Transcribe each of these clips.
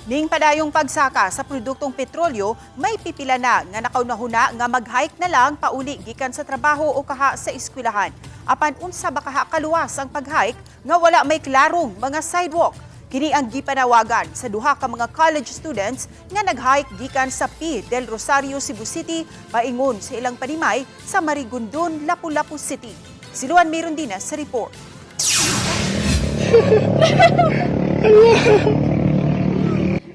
Ning padayong pagsaka sa produktong petrolyo, may pipila na nga nakaunahuna nga mag-hike na lang pauli gikan sa trabaho o kaha sa eskwelahan. Apan unsa ba kaha kaluwas ang pag-hike nga wala may klarong mga sidewalk? Kini ang gipanawagan sa duha ka mga college students nga nag-hike gikan sa P. del Rosario, Cebu City paingon sa ilang panimay sa Marigondon, Lapu-Lapu City. Si Luan Mirondina sa report.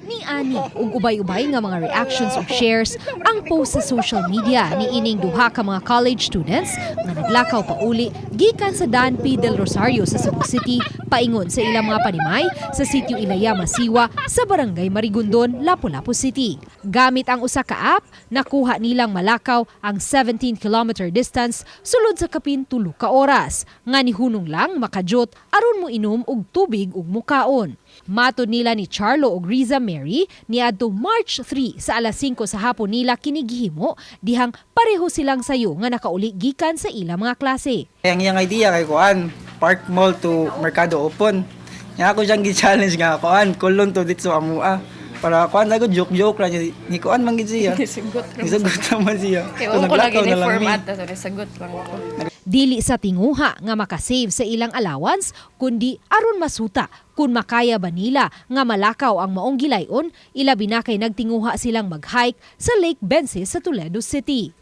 Ni ani ug ubay-ubay nga mga reactions ug shares ang post sa social media ni ining duha ka mga college students nga naglakaw pauli gikan sa Dan P. del Rosario sa Cebu City paingon sa ilang mga panimay sa sitio Ilaya Masiwa sa Barangay Marigondon, Lapu-Lapu City. Gamit ang usa ka app, nakuha nilang malakaw ang 17-kilometer distance sulod sa kapin 3 ka oras nga nihunong lang makajot aron mo inom og tubig ug mukaon. Matod nila ni Charlo og Riza Mary, niadtong March 3 sa alas 5 sa hapon nila kini gihimo dihang pareho silang sayo nga nakauli gikan sa ilang mga klase. Ang iyang idea kay kuan, Park Mall to Mercado Open. Nga ako siyang gi-challenge nga kuan, Colon to dito amua. Para kuan ako joke-joke ra niya. Ni kuan man gid siya. Nisagot ra. Nisagot naman siya. Kaya So, ko lagi naglakaw ni na lang mi. format so nisagot lang ko. Dili sa tinguha nga makasave sa ilang allowance, kundi aron masuta kung makaya ba nila nga malakaw ang maong gilayon, ilabi na kay nagtinguha silang mag-hike sa Lake Bensis sa Toledo City.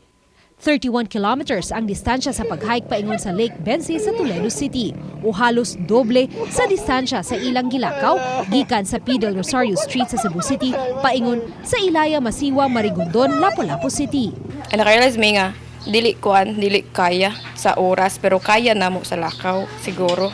31 kilometers ang distansya sa pag-hike paingon sa Lake Bensi sa Toledo City o halos doble sa distansya sa ilang gilakaw gikan sa P. del Rosario Street sa Cebu City paingon sa Ilaya Masiwa, Marigondon, Lapu-Lapu City. Ay, naka-realize mi nga dili kuan, dili kaya sa oras pero kaya namo sa lakaw siguro.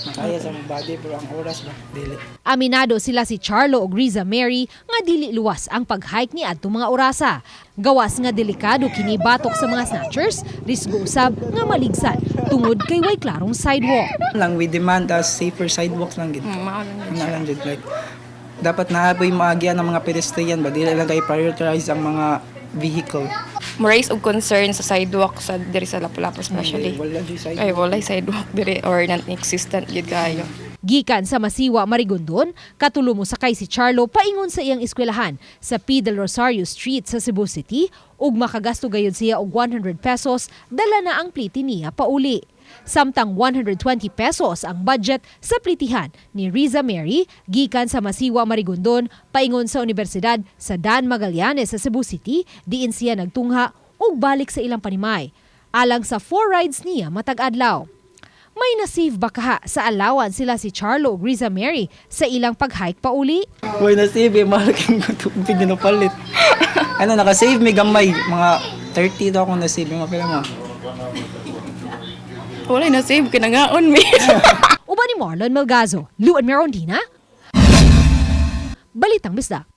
Kaya sa mga body pero ang oras ba dili. Aminado sila si Charlo ug Riza Mary nga dili luwas ang pag-hike ni adtong mga orasa. Gawas nga delikado kini batok sa mga snatchers, risgo usab nga maligsan tungod kay way klarong sidewalk. Lang we demand as safer sidewalks lang gid. Mao lang Ano lang jud, like dapat naa po'y maagyan ng mga pedestrian ba, dili lang kay prioritize ang mga vehicle. Mo raise og concern sa sidewalk sa diri sa Lapu-Lapu especially. Wala jud sidewalk. Ay, walay sidewalk diri or non-existent gid kayo. Gikan sa Masiwa, Marigondon, katulo mo sakay si Charlo paingon sa iyang eskwelahan sa P. del Rosario Street sa Cebu City ug makagasto gayud siya og 100 pesos dala na ang pliti niya pauli. Samtang 120 pesos ang budget sa plitihan ni Riza Mary gikan sa Masiwa, Marigondon paingon sa Universidad sa Dan Magallanes sa Cebu City diin siya nagtungha ug balik sa ilang panimay alang sa four rides niya matag adlaw. May nasave ba kaha sa allowance sila si Charlo ug Riza Mary sa ilang pag-hike pauli? Uy, na-save eh. Mahal kang tubig na napalit. Ano, naka-save may gamay. Mga 30 daw akong na-save. Yung mga pila mo. Walay na save kinangaon mi. Uban ni Marlon Melgazo, Luan Merondina, Balitang Bisdak.